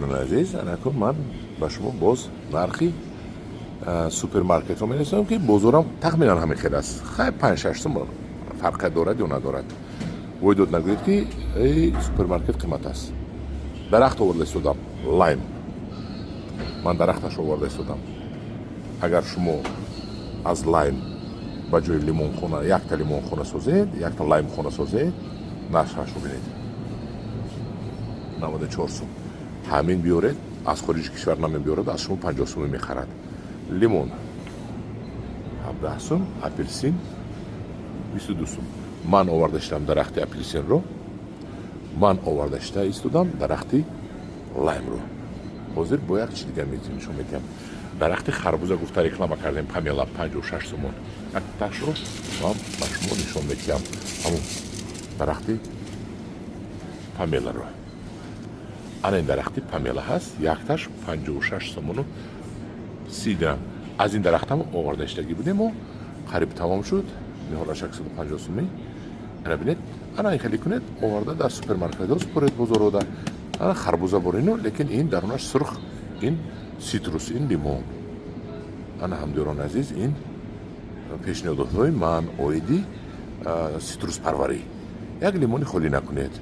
Азиз, анакун ман ба шумо боз нархи супермаркетро мерасонам, ки бозорам тахминан ҳамин хел аст. Хай, 5-6 сум фарқият дорад ё надорад. Войдод нагӯед, ки эй, супермаркет қимат аст. Дарахт оварда истодам, лайм. Ман дарахташ оварда истодам. Агар шумо аз лайм ба ҷои лимонхона якта лимонхона созед, якта лаймхона созед, нархашро бинед: 94 сум. Ҳамин биёред, аз хориҷи кишвар намебиёрад, аз шумо 50 сумӣ мехарад. Лимон 17 сум, апелсин 22 сум. Ман оварда шудам дарахти апелсинро, ман оварда шуда истодам дарахти лаймро. Ҳозир бо як чи дига нишон медиҳам. Дарахти харбуза гуфта реклама кардем, помела 56 сомон якташро ман ба шумо нишон медиҳам, ҳамун дарахти помеларо. Ана ин дарахти помела ҳаст, якташ 56 сомону 30 дирам. Аз ин дарахтам оварда шудагӣ будем, мо қариб тамом шуд. Ниҳолаш 150 сумӣ. Ана бинед, ана ин хеле кунед, оварда дар супермаркетҳо супоред, бозорода. Ана харбуза борину, лекин ин дарунаш сурх, ин ситрус, ин лимон. Ана, ҳамдиёрони азиз, ин пешниҳодотҳои ман оиди ситруспарварӣ. Як лимони холӣ накунед,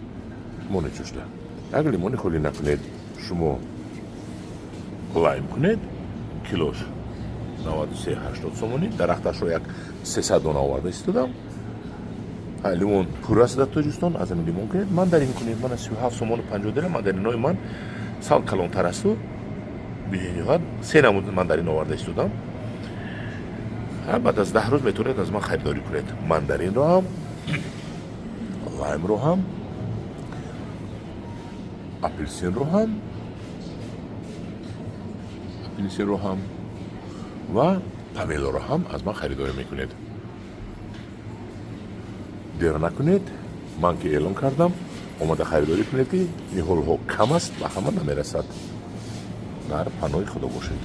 моне чушда, як лимони холӣ накунед, шумо лайм кунед. Килош 93-80 сомонӣ. Дарахташро як 300 дона оварда истодам. Лимон пур аст дар Тоҷикистон, аз ҳамин лимон кунед, мандарин кунед. Мана 37 сомону 50 дирам. Мандаринои ман сал калонтар асту бениҳоят. Се намуд мандарин оварда истодам. Баъд аз 10 рӯз метавонед аз ман харидорӣ кунед мандаринро ҳам, лаймро ҳам, апелсинро ҳам, апелсинро ҳам ва помелоро ҳам аз ман харидорӣ мекунед. Дер накунед, ман ки эълон кардам, омада харидорӣ кунед, ки ниҳолҳо кам аст, ба ҳама намерасад. Дар паноҳи Худо бошед.